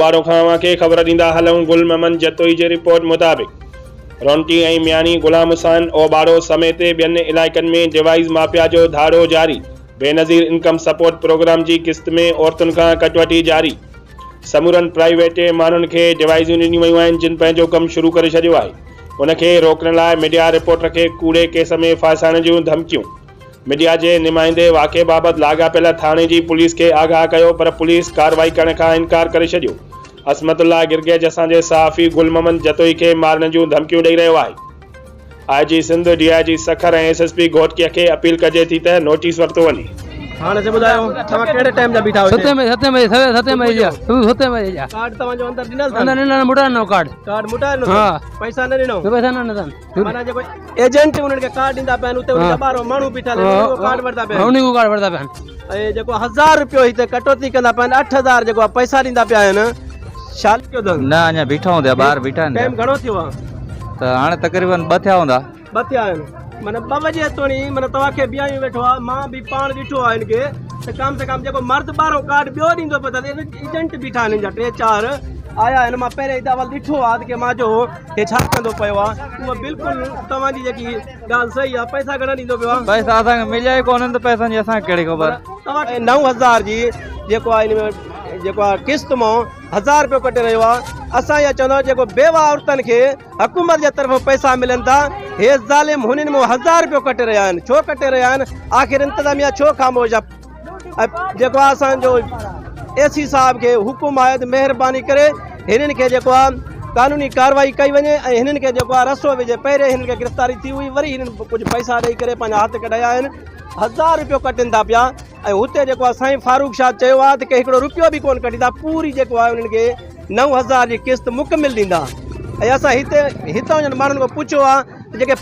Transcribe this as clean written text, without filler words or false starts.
اوٻاڙو کان اوهان کي خبر ڏيندا هلون گل محمد جتوئي جي رپورٽ مطابق رونٽي ۽ مياڻي غلام حسين اوٻاڙو سميت ٻين علائقن ۾ ڊوائيز مافيا جو ڌاڙو جاري بينظير انڪم سپورٽ پروگرام جي قسط ۾ عورتن کان ڪٽوٽي جاري سمورن پرائيويٽ ماڻهن کي ڊوائيزون ڏنيون ويون آهن جن پنهنجو ڪم شروع ڪري ڇڏيو آهي ان کي روڪڻ لاء ميڊيا رپورٽر کي ڪوڙي ڪيس ۾ ڦاسائڻ جون ڌمڪيون ميڊيا جي نمائندي واقعي بابت لاڳاپيل ٿاڻي جي پوليس کي آگاهه ڪيو پر پوليس ڪارروائي ڪرڻ کان انڪار ڪري ڇڏيو. عصمت الله گرگيج اسان جي صحافي گل محمد جتوئي کي مارڻ جون ڌمڪيون ڏئي رهيو آهي. I G Sindh, D I G Sukkur ۽ S S P Ghotki کي اپيل ڪجي ٿي ته نوٽيس ورتو وڃي. هاڻ اسين ٻڌايو توهان ڪهڙي ٽائيم جا بيٺا هجي؟ ستين بجي ستين بجي سوير ستين بجي جا صبح ستين بجي جا. ڪارڊ توهان جو اندر ڏنل اٿن؟ اندر ڏنل موٽائي ڏنو ڪارڊ. ڪارڊ موٽائي ڏنو اٿن؟ پئسا نه ڏنو؟ پئسا نه ڏنا اٿن. معنيٰ جيڪو ايجنٽ انهن کي ڪارڊ ڏيندا پيا آهن اتي انهن جا ٻارهن ماڻهو بيٺل آهن انهن کان ڪارڊ وٺندا پيا آهن انهن کان ڪارڊ وٺندا پيا آهن ۽ جيڪو هزار روپيو هتي ڪٽوتي ڪندا پيا آهن 8000 جيڪو پئسا ڏيندا پيا آهن شال ڪيو اٿن نه اڃا بيٺا هوندا ٻاهر بيٺا آهن ٽائيم گهڻو ٿيو آهي ته هاڻي تقريبن ٻه ٿيا هوندا ٻه ٿيا آهن معنيٰ ٻه وڄي توڻي معنيٰ توهان کي بيهايون ويٺو آهي مان به پاڻ ڏٺو آهي هن کي ته ڪم سي ڪم جيڪو مرد ٻارهون ڪارڊ ٻيو ڏيندو پيو اٿس ايجنٽ بيٺا آهن هن جا ٽي چار آيا آهن مان پهرين هتي اول ڏٺو آهي ته مان جو هي ڇا ڪندو پيو آ اهو بلڪل توهان جي جيڪي ڳالهه صحيح آ پئسا گهڻا ڏيندو پيو آ پئسا اسان کي مليا ئي ڪونهن ته پئسن جي اسان کي ڪهڙي خبر توهان کي 9000 جي جيڪو آ ان ۾ جيڪو آ قسط مان 1000 روپيو ڪٽي رهيو آ اسان اها چوندا آهيون جيڪو بيواه عورتن کي حڪومت جي طرفان پئسا ملن ٿا هي ظالم هنن مان 1000 روپيو ڪٽي رهيا آهن ڇو ڪٽي رهيا آهن آخر انتظاميا ڇو خاموش آ ۽ جيڪو آ اسان جو اي سي صاحب کي حڪم آهي ته مهرباني ڪري هنن کي جيڪو آ قانوني ڪارروائي ڪئي وڃي ۽ هنن کي جيڪو آ رسو وجهي پهرين هنن کي گرفتاري ٿي هئي وري هنن ڪجهه پئسا ڏئي ڪري پنهنجا هٿ ڪڍايا آهن هزار روپيو ڪٽين ٿا پيا ۽ هتي جيڪو آ سائين فاروق شاهه چيو آ ته هڪڙو روپيو به ڪون ڪٽيندا پوري جيڪو آ انهن کي 9000 جي قسط مڪمل ڏيندا ۽ اسان هتي هتان جن ماڻهن کان پڇيو آ ته جيڪي.